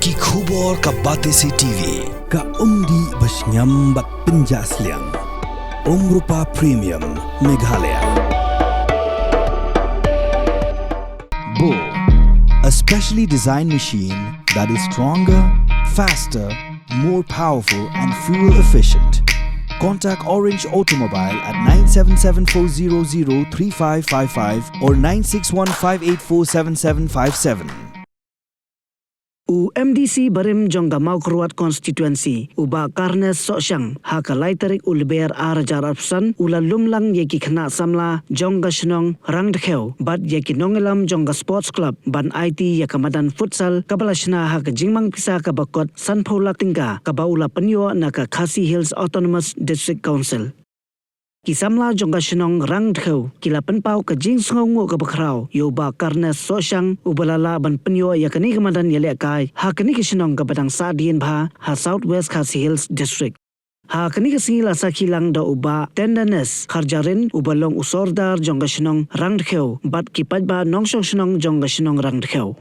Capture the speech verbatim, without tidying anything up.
Ki khubor ka Batesi T V, ka umdih ba shngiam bad pynjah sliang. Umrupa Premium, Meghalaya. Bo, a specially designed machine that is stronger, faster, more powerful and fuel efficient. Contact Orange Automobile at nine seven seven four zero zero three five five five or nine six one five eight four seven seven five seven. U M D C barim jong ka Mawkyrwat Constituency, u Bah Carnes Sohshang, ha ka lai tarik u Lber ar hajar arphew san, u la lum lang ïa ki khynnah samla jong ka shnong Rangdkhew bad ïa ki nongïalam jong ka Sports Club ban aiti ïa ka madan futsal kaba la shna ha ka jingmang pisa kaba kot sanphew lak tyngka, kaba u la pynïoh na ka Khasi Hills Autonomous District Council. Ki samla jong ka shnong Rangdkhew ki la pynpaw ka jingsngewnguh kaba khraw ïa u Bah Carnes Sohshang, uba la lah ban pynïoh ïa kane ka madan ïalehkai ha kane ka shnong kaba dang sahdien bha ha South West Khasi Hills District. Ha kane ka sngi la sakhi lang da u Bah Tenderness Kharjarin, uba long u sordar jong ka shnong Rangdkhew, bad ki paidbah nongshong shnong jong ka shnong Rangdkhew.